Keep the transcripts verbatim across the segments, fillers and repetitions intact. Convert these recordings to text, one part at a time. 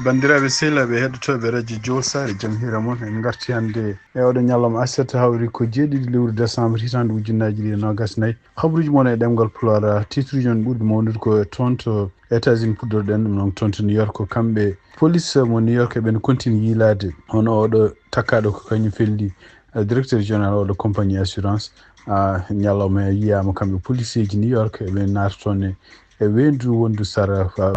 Banndiraaɓe sehilaaɓe heɗotooɓe radio Jowol Saare, jam hiira mon. En ngarti hannde e oɗo ñalawma aset, hawri ko jeeɗiɗi lewru décembre hitaande ujunnaaji ɗiɗi e noogas nayi. Habaruuji mon e ɗemngal Pulaar, titruuji mon ɓurɗi mawnude ko e toon to États-Unis puɗɗorɗen ɗum noon, toon to New York. Ko kamɓe police mo New York eɓen continue yiilaade hono oɗo takkaaɗo ko kañum felli, eh, directeur général oɗo compagnie assurance. Ah, ñalawma he yiyaama kamɓe policeeji New York eɓe naata toon e, e weendu wondu sara, ah,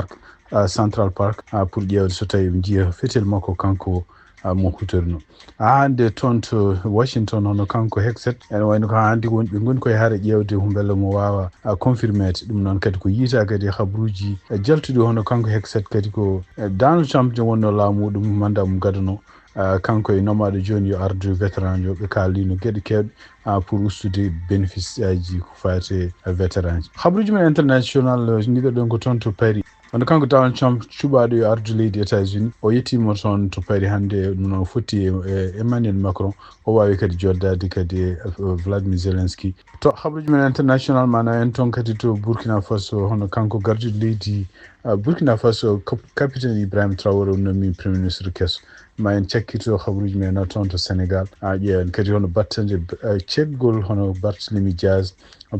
ah, Central Park, ah, pour ƴeewde so tawi ɓe njiya fetel makko kanko, ah, mo hutorno. Haa hannde toon to Washington, hono kanko Hegseth, ene wayno ko haa hannde won, ɓe ngoni koye hare ƴeewde humbele mo waawa, ah, confirmeede. Ɗum noon kadi ko yiytaa kadi e habaruuji, eh, jaltuɗi hono kanko Hegseth kadi ko, eh, Donald Trump jo wonno laamu ɗum mandat mum gadano. Ah, kanko e nomaaɗo jooni yo ardu vétéran jo, ɓe kaalino geɗe keewɗe, ah, pour ustude bénéfice aji ko faati e vétéran ji. Habaruuji men international, eh, ndiga ɗon ko toon to Paris. Wonde kanko Donald Trump cuɓaaɗo yo ardu leydi États-Unis, o yettiima toon to Paris hannde, ɗum noon fotti e, e Emmanuel Macron, o waawi kadi joddaade kadi e, eh, Vladimir Zelensky. To habaruuji men international, maana en toon kadi to Burkina Faso, hono kanko gardiiɗo leydi, ah, Burkina Faso, cap-, capitaine Ibrahim Traoré o nommii premier ministre keso. Ma en cakkito habaruuji men no toon to Sénégal. A ƴeewan kadi hono battande, eh, ceggol hono Barthélemy Diaz,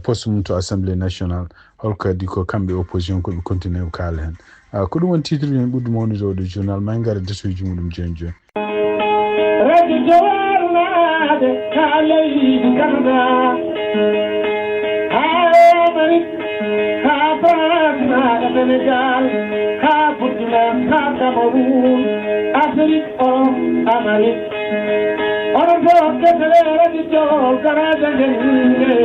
poste mum to Assemblée nationale. Holko kadi ko kamɓe opposition ko ɓe continue ɓe kaala heen. Ah, ko ɗum woni titre men ɓurɗo mawnude oɗo journal. Ma en ngar e détail uji muɗum jooni jooni. Radio Jowol naade ka leydi Canada, ha Amérique, ha France, ha Sénégal, ha Burkina, ha Cameroun, Afrique, Europe, Amérique. Onon fof kettale Radio Jowol garaaji nde.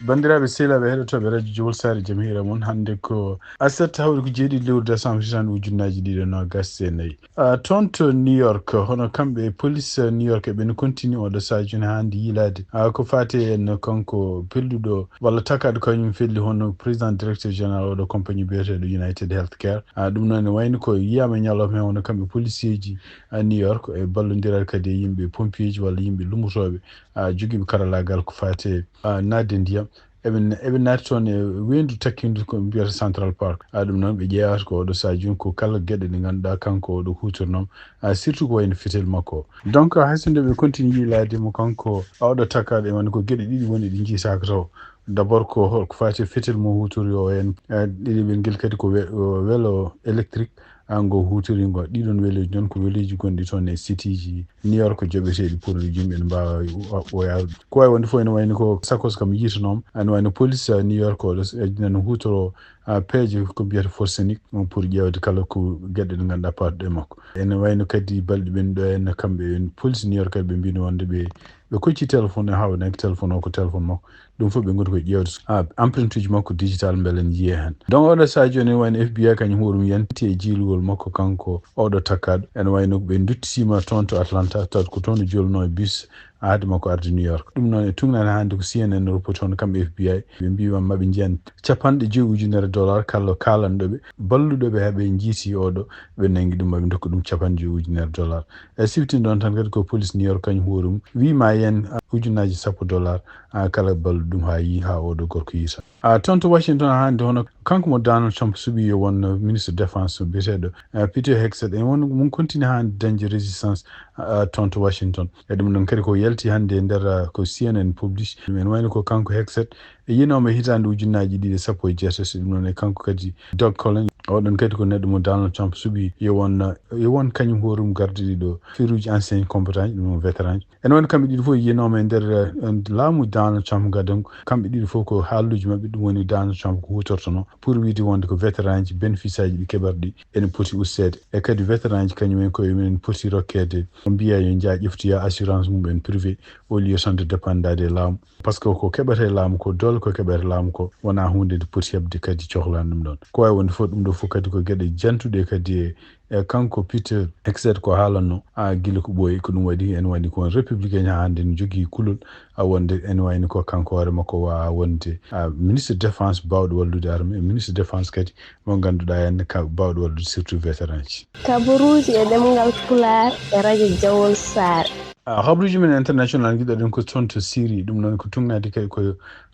Banndiraaɓe sehilaaɓe heɗotooɓe radio Jowol Saare, jam hiira mon. Hannde ko aset, hawri ko jeeɗiɗi lewru décembre hitaande ujunnaaji ɗiɗi e noogas e nayi. Ah, toon to New York, hono kamɓe police New York eɓe continue oɗo sahaa jooni haa hannde yiilaade. Ah, ko faati en kanko pelluɗo walla takkaaɗo kañum felli hono président directeur général oɗo compagnie biyeteeɗo United Healthcare. Ah, ɗum noon ne wayno ko yiyaama e ñalawma he hono kamɓe policeeji, ah, New York e ballondiral kadi e yimɓe pompieeji walla yimɓe lummotooɓe, ah, jogiiɓe karallaagal ko faati e, ah, naatde ndiyam. Eɓe, eɓe naati toon e weendu takkindu ko mbiyata Central Park. Ah, ɗum noon ɓe ƴeewata ko oɗo sahaa jooni ko kala geɗe ɗe ngannduɗaa kanko oɗo huutornoo, ah, surtout ko wayno fetel makko. Donc, hay so nde ɓe continue yiilaade mo kanko oɗo takkaaɗo e wonde ko geɗe ɗiɗi woni ɗe njiytaaka taw. D'abord ko hol-, ko faati e fetel mo huutori o heen, eh, ɗiɗi ɓe ngel kadi ko we-, o welo électrique, ah, ngo huutori ngo. Ɗiɗon weloji noon ko weloji gonɗi toon e sitiiji New York joɓeteeɗi pour yimɓe ne mbaawa o-, o yaarude. Ko waawi wonde fof ene wayno ko sakos kam yiitanoom, ene wayno police, ah, New York oɗo s-, eh, ene huutoro, ah, peeje ko mbiyata forcenik, um, pour ƴeewde kala ko geɗe ɗe ngannduɗaa paatuɗe e makko. Ene wayno kadi balɗe ɓennuɗo en kamɓe en police New York ɓe mbino wonde ɓe, ɓe kocci téléphone e hawnaaki téléphone o ko téléphone makko. Ɗum fof ɓe ngoni koye ƴeewde, ah, empreinte uji makko digital mbele ne yiyee heen. Donc oɗo sahaa jooni ene wayno F B I kañum hoore mum yanti e jiilugol makko kanko oɗo takkaaɗo. Ene wayno ɓe nduttitiima toon to Atlanta, tawat ko toon o jolnoo e bus haade makko arde New York. Ɗum noon e tuugnaade hannde ko C N N repoti hono kamɓe F B I. Ɓe mbiima maɓe njiyan capanɗe joyi ujunere dollar kala kaalanɗo ɓe, balluɗo ɓe haa ɓe njiiti oɗo, ɓe nanngi ɗum maɓe ndokka ɗum capanɗe joyi ujunere dollar. E siftinde ɗoon tan kadi ko police New York kañum hoore mum wii ma yen, ah, ujunnaaji sappo dollar, ah, kala balluɗo ɗum haa yii, haa oɗo gorko yiita. Ah, toon to Washington hannde hono kanko mo Donald Trump suɓi yo won, uh, ministre défense biyeteeɗo, uh, Peter Hegseth, en won mum continue hannde dañde résistance, uh, toon to Washington. E ɗum ɗon kadi ko yalti hannde e nder, uh, ko C N N publish. Ɗum en wayno ko kanko Hegseth e yinooma hitaande ujunnaaji ɗiɗi e sappo e jeetati. Ɗum noon e kanko kadi Doug Cullen, oɗon kadi ko neɗɗo mo Donald Trump suɓi yo won, uh, yo won kañum hoore mum gardiiɗo ɗo firuuji ancien combattant, ɗum noon vétéran. Ene wayno kamɓe ɗiɗo fof yiyanooma e nder, eh, laamu Donald Trump gadon. Kamɓe ɗiɗo fof ko haalluuji maɓɓe, ɗum woni Donald Trump ko huutortono pour wiide wonde ko vétéranji bénéfice aji ɗi keɓata ɗi ene poti usteede. E kadi vétéranji kañum en koye mum en poti rokkeede, mbiya yo njaa ƴeftoya assurance mum en privé au lieu tan de dépendade e laamu. Par ce que ko keɓata e laamu ko, doole ko keɓata e laamu ko, wonaa huunde nde poti heɓde kadi cohlan ɗum ɗon. Ko waawi wonde fof, ɗum ɗo fof kadi ko geɗe jantuɗe kadi e, e kanko Peter Hegseth ko haalanno, a, gila ko ɓooyi. Ko ɗum waɗi en woni ko républicain haa hannde ne jogii kulol, a, wonde en wayni ko kanko hoore makko waawaa wonde, a, ministre défense baawɗo wallude armée, ministre défense kadi mo ngannduɗaa en ka baawɗo wallude surtout vétéran ji. Kabaruuji e ɗemngal Pulaar e radio Jawol Saare. Ah, habruuji men international ngiɗɗen ko toon to Syrie, ɗum noon ko tugnaade kay ko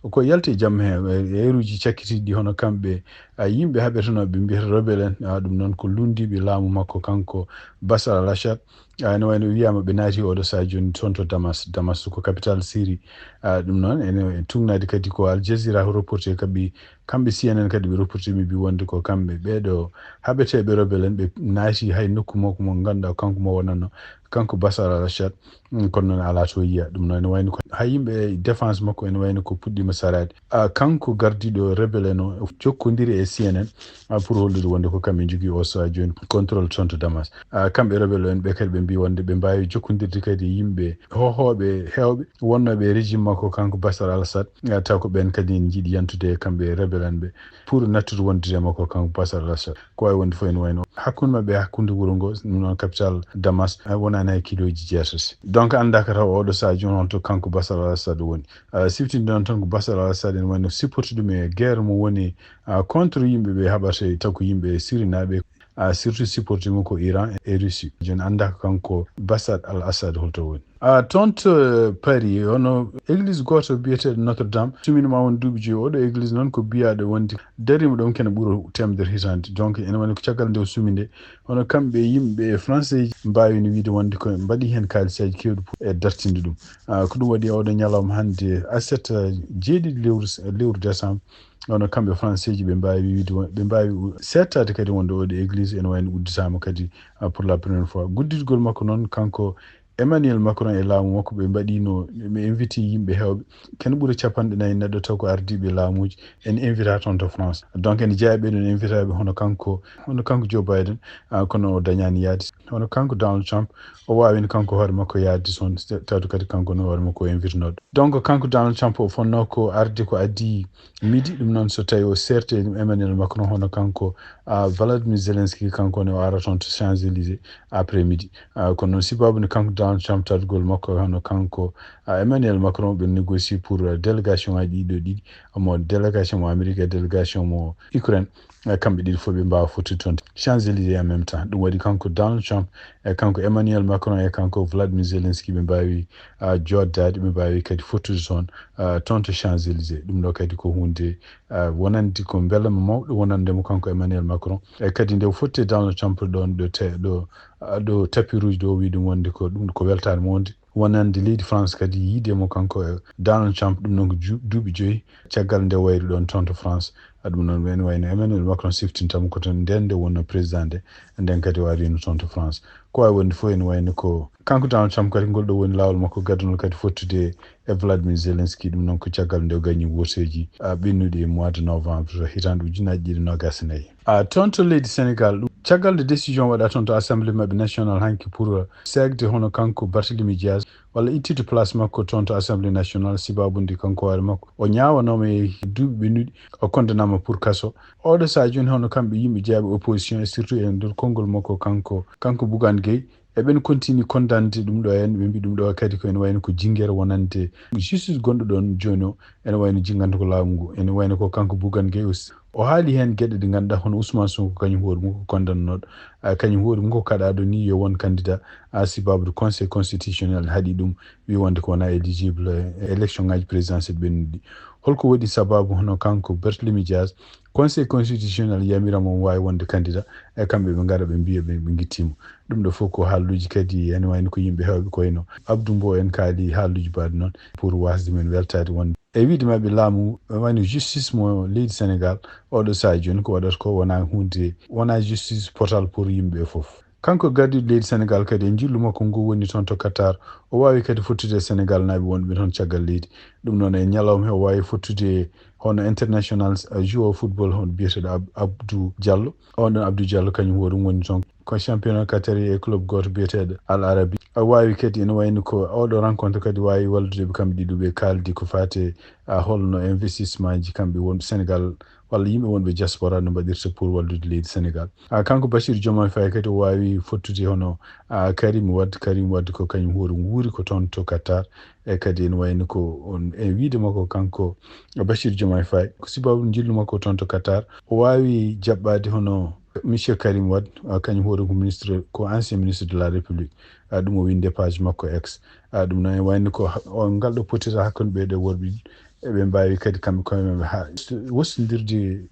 ko yalti e jamma he e heeruuji cakkitiiɗi hono kamɓe, ah, yimɓe haɓetenooɓe mbiyata rebelle en, ah, ɗum noon ko lunndiiɓe laamu makko kanko Bashar al-Assad. Ah, ene wayno wiyaama ɓe naati oɗo sahaa jooni toon to Damas. Damas ko capital Syrie. Ah, ɗum noon ene tugnaade kadi ko Al Jazeera reporté kaɓi kamɓe C N N kadi ɓe reporté mi mbi wonde ko kamɓe ɓeeɗo haɓeteeɓe rebelle en ɓe naati hay nokku makko mo ngannduɗaa kanko mo wonanno kanko Bashar al-Assad. Mm, kono noon alaa to yiya ɗum noon ene wayno ko hay yimɓe défense makko ene wayno ko puɗɗiima saraade. Ah, kanko gardiiɗo rebelle en o jokkondiri e C N N, ah, pour hollude wonde ko kamɓe njogii o sahaa jooni contrôle toon to Damas. Ah, kamɓe rebelle en ɓe kadi ɓe mbi wonde ɓe mbaawi jokkondirde kadi e yimɓe hohooɓe heewɓe wonnooɓe e régime makko kanko Bashar al-Assad. Ah, taw ko ɓeen kadi en njiɗi yantude e kamɓe rebelle en ɓe pour nattude wondude e makko kanko Bashar al-Assad. Ko wawi wonde fof ene wayno hakkunde maɓɓe e hakkunde wuro ngo, ɗum noon capital Damas, ah, wonani hay kiloji jeetati. Donc anndaka taw oɗo sahaa jooni on to kanko Bashar al-Assad woni. Ah, siftinde noon tan ko Bashar al-Assad ene wayno supporté ɗum e guerre mo woni, ah, contre yimɓe ɓe haɓata e taw ko yimɓe Sirinaɓe, ah, surtout supporté mo ko Iran e Russie. Jooni anndaka kanko Bashar al-Assad holto woni. Ah, toon to, eh, Paris, hono église gooto biyeteeɗo Notre Dame, sumini ma won duuɓi joyi. Oɗo église noon ko biyaaɗo wonde dariima ɗoon kene ɓura teemedere hitaande. Donc ene woni ko caggal nde o sumi nde, hono kamɓe yimɓe e Français ji mbaawino wiide wonde ko mbaɗi heen kaalisaaji keewɗi pour e dartinde ɗum. Ah, ko ɗum waɗi oɗo ñalawma hannde aset, eh, jeeɗiɗi lewru, lewru décembre, hono kamɓe Français ji ɓe mbaawi wiide won-, ɓe mbaawi seettaade kadi wonde oɗo église ene wayno udditaama kadi, ah, pour la première fois. Gudditgol makko noon, kanko Emmanuel Macron e laamu makko, ɓe mbaɗino, ɓe inviti yimɓe heewɓe. Ken ɓuri capanɗe nayi neɗɗo taw ko ardiiɓe laamuuji en invita toon to France. Donc ene jeyaa ɓe ɗon invitaaɓe hono kanko, hono kanko Joe Biden, ah, kono o dañaani yaade. Hono kanko Donald Trump, o waawino kanko hoore makko yaade toon, tawde kadi kanko no hoore makko o invitinooɗo. Donc kanko Donald Trump o fonnoo ko arde ko adii midi, ɗum noon so tawi o seerte e Emmanuel Macron hono kanko, ah, Vladimir Zelensky, kanko ne o ara toon to Champs-Élysées après midi. Ah, kono noon sibabu ne kanko Donald Trump tardugol makko hono kanko, ah, Emmanuel Macron ɓe négocier pour, ah, délégation ngaji ɗiɗo ɗiɗi, mo délégation mo Amérique e délégation mo Ukraine. Eh, kamɓe ɗiɗi fof ɓe mbaawa fottude toon Champs-Élysées en même temps. Ɗum waɗi kanko Donald Trump e kanko Emmanuel Macron e kanko Vladimir Zelensky ɓe mbaawi, ah, jooɗdaade, ɓe mbaawi kadi fottude toon, ah, toon to Champs-Élysées. Ɗum ɗo kadi ko huunde, ah, wonande ko mbelema mawɗo wonande mo kanko Emmanuel Macron. E kadi nde o fotti e Donald Trump ɗoon ɗo te-, ɗo, ah, ɗo tapis rouge ɗo, o wii ɗum wonde ko ɗum ko weltaare mawde wonande leydi France kadi yiide mo kanko e Donald Trump, ɗum noon ko ju-, duuɓi joyi caggal nde wayri ɗoon toon to France. Ah, ɗum noon ene wayno Emmanuel Macron siftintama ko toon nden nde wonno président nde, nden kadi o arino toon to France. Ko wawi wonde fof ene wayno ko kanko Donald Trump kadi ngol ɗo woni laawol makko gaddanol kadi fottude e Vladimir Zelensky, ɗum noon ko caggal nde o gañi wooteeji, ah, ɓennuɗi e mois de novembre hitaande ujunnaji ɗiɗi nogas e nayi. Ah, toon to leydi Sénégal, ɗum caggal nde décision waɗa toon to assemblée maɓɓe nationale hanki pour, ah, seegde hono kanko Barthélemy Diaz walla ittude place makko toon to assemblée nationale, sibabude kanko hoore makko o ñaawanooma e duuɓi ɓennuɗi, o condamnaama pour kaso. Oɗo sahaa jooni hono kamɓe yimɓe jeeyaɓe opposition e surtout e nder konngol makko kanko, kanko Bougane Gueye, eɓen continue condamnade ɗum ɗo heen, ɓe mbi ɗum ɗo kadi ko ene wayno ko jinngere wonande justice gonɗo ɗoon jooni o, ene wayno jinnganta ko laamu ngu, ene wayno ko kanko Bougane Gueye aussi. O haali heen geɗe ɗe ngannduɗaa hono Ousmane Sonko kañum hoore mum ko condamnanooɗo, ah, kañum hoore mum ko kaɗaaɗo ni yo won candidat, ah, sibabude conseil constitutionnel haɗi ɗum, wi wonde ko wonaa éligible e élection ngaji présidentielle ɓennuɗi. Holko waɗi sababu hono kanko Barthélemy Diaz, conseil constitutionnel yamira mo waawi wonde candidat, e kamɓe ɓe ngara ɓe mbiya ɓe, ɓe ngittiima. Ɗum ɗo fof ko haalluuji kadi ene wayno ko yimɓe heewɓe ko wayno Abdou Mbow en kaali haalluuji mbaɗi noon pour wasde men weltaade wonde e wiide maɓɓe laamu wayno justice mo leydi Sénégal oɗo sahaa jooni ko waɗata ko wonaa huunde, wonaa justice potal pour yimɓe fof. Kanko gardiiɗo leydi Sénégal kadi e njillu makko ngu woni toon to Qatar, o waawi kadi fottude e Sénégal naaɓe wonɓe toon caggal leydi. Ɗum noon e ñalawma he o waawi fottude hono international, eh, joueur football hono biyeteeɗo Ab-, Abdou Diallo. On ɗon Abdou Diallo kañum hoore mum woni toon ko championnat Qatari e club gooto biyeteeɗo Al Arabi. A waawi kadi ene wayno ko oɗo rencontre kadi waawi wallude ɓe kamɓe ɗiɗo ɓe kaaldi ko faate, ah, holno investissement ji kamɓe wonɓe Sénégal walla yimɓe wonɓe diaspora no mbaɗirta pour wallude leydi Sénégal. Ah, kanko Bassirou Diomaye Faye kadi o waawi fottude hono, ah, Karim Wade. Karim Wade ko kañum hoore mum wuuri ko toon to Qatar. E kadi ene wayno ko on, e wiide makko kanko Bassirou Diomaye Faye, ko sibabu njillu makko toon to Qatar, o waawi jaɓɓaade hono Monsieur Karim Wade, kañum hoore ko ministre, ko ancien ministre de la République. Ɗum o winde page makko X. Ɗum noon wayno ko ngal ɗo potira hakkunde ɓee ɗo worɓe ɗiɗi, eɓe mbaawi kadi kamɓe koye maɓɓe haa wostindirde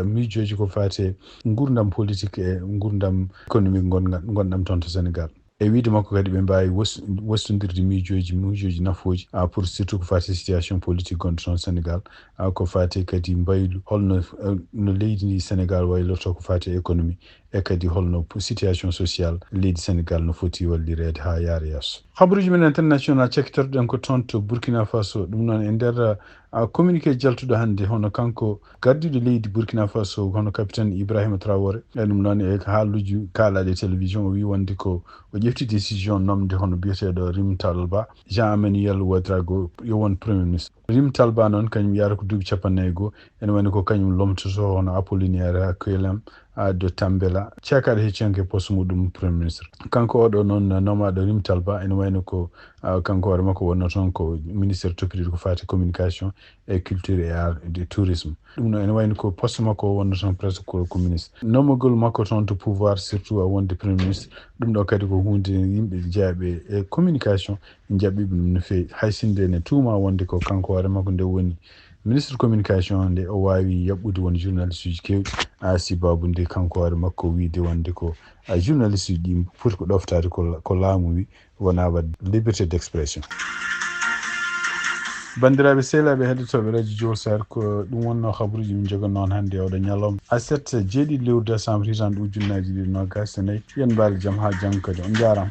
miijooji ko faati e nguurndam politique e nguurndam économique ngonɗam toon to Sénégal. E wiyde makko kadi ɓe mbaawi wostindirde miijooji, miijooji nafooji pour surtout ko faati situation politique gonɗo toon Sénégal, ko faati kadi mbaylu holno no leydi ndi Sénégal waylorto ko faati e économie e kadi holno situation sociale leydi Sénégal no foti wallireede haa yaara yeeso. Habaruuji men international cakkitorɗen ko toon to Burkina Faso. Ɗum noon e nder communiqué jaltuɗo hannde hono kanko gardiiɗo leydi Burkina Faso hono capitaine Ibrahima Traoré, e ɗum noon e haaluuji kaalaaɗi e télévision o wii wonde ko o ƴefti décision nomde hono biyeteeɗo Rim Talba, Jean Emmanuel Ouedraogo yo won premier ministre. Rim Talba noon kañum yaara ko duuɓi capanɗe nayi goo, ene wayno ko kañum lomtoto hono Apollinaire Kouyalam de Tambela, ceekaaɗo hecciyanke poste muɗum premier ministre. Kanko oɗo noon nomaaɗo Rim Talba ene wayno ko kanko hoore makko wonno toon ko ministre toppitiiɗo ko faati communication e culture et art et tourisme. Ɗum noon ene wayno ko poste makko o wonno toon presque ko ministre. Nomagol makko toon to pouvoir surtout a wonde premier ministre, ɗum ɗo kadi ko huunde yimɓe jeeyaɓe e communication njaɓɓiiɓe ɗum no feewi, hay sinno ne tuuma wonde ko kanko hoore makko nde woni ministre communication nde o waawi yaɓɓude won journaliste uji keewɗi, a sibabu nde kanko hoore makko wiide wonde ko a journaliste uji ɗi poti ko ɗoftaade ko laamu wi wona waɗde liberté d'expression. Banndiraaɓe sehlaaɓe heɗotooɓe radio Jowol Sahel, ko ɗum wonno habaruuji min njoganno on hannde e oɗo ñalawma aset jeeɗiɗi lewru décembre hitande ujunnaaji ɗiɗi nogas e nayi. Yo on mbaal jam haa janngo kadi, on njaaraama.